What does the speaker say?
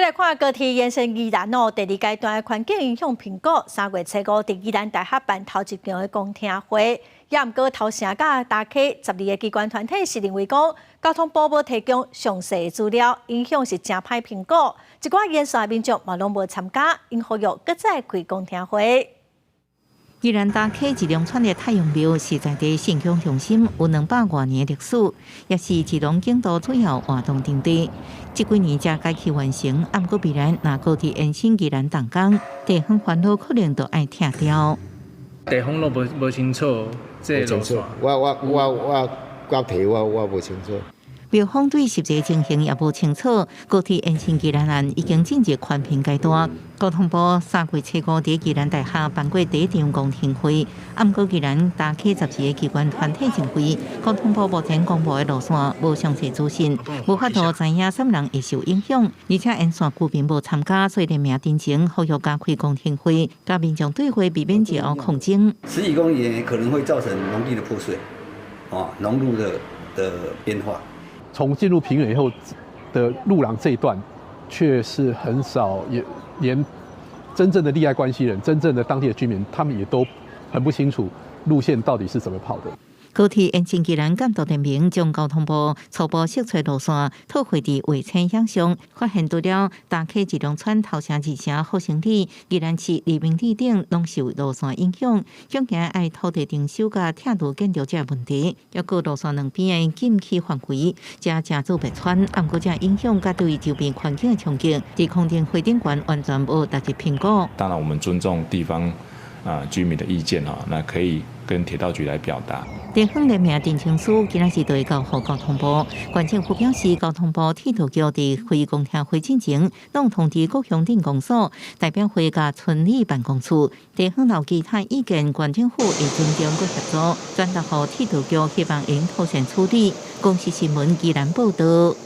過來看高鐵延線宜蘭哦，第二階段的環境影響評估，3月初五佇宜蘭大學辦頭一場的公聽會，也毋過頭城佮大溪12个機關團體是認為講，交通部無提供詳細的資料，影響是誠歹評估，一寡沿線的民眾嘛攏無參加，𪜶呼籲閣再開公聽會。宜蘭大溪一龍村的太陽廟是在地信仰中心，有200外年歷史，也是基隆京都主要活動場地。這幾年才改去完成，毋過未來若高鐵延伸宜蘭東港，地方煩惱可能就愛拆掉。地方攏無清楚，這個路線。我我提我無清楚。廟方對實際情形也無清楚，高鐵延伸宜蘭案已經進入環評階段。交通部3月初五佇宜蘭大學辦過第一場公聽會，毋過宜蘭大溪12個機關團體認為，交通部目前公布的路線無詳細資訊，無法度知影啥人會受影響，而且沿線居民無參加，所以聯名陳情，呼籲加開公聽會，佮民眾對話，避免日後抗爭。 10幾公里也可能會造成農地的破碎，啊，農路的變化。從進入平原以後的路廊這一段，卻是很少，也連真正的利害關係人、真正的當地的居民，他們也都很不清楚路線到底是怎麼跑的。高鐵延伸宜蘭監督聯盟將交通部初步釋出路線，套繪佇衛星影像，發現除了大溪一龍村、頭城、二城、復興里、宜蘭市黎明里等，攏受路線影響，恐驚愛土地徵收佮拆除建築這問題，抑閣路線兩邊的禁區範圍，才成做袂穿，毋過這影響佮對周邊環境的衝擊，佇公聽會頂懸完全無納入評估。當然，我們尊重地方啊居民的意見哈，那可以跟鐵道局來表達。地方聯名陳情書今仔日就會交予交通部。縣政府表示，交通部鐵道局佇開公聽會進前，攏通知各鄉鎮公所、代表會佮村里辦公處，地方有其他意見，縣政府會尊重佮協助，轉達予鐵道局，希望會用妥善處理。公視新聞宜蘭報道。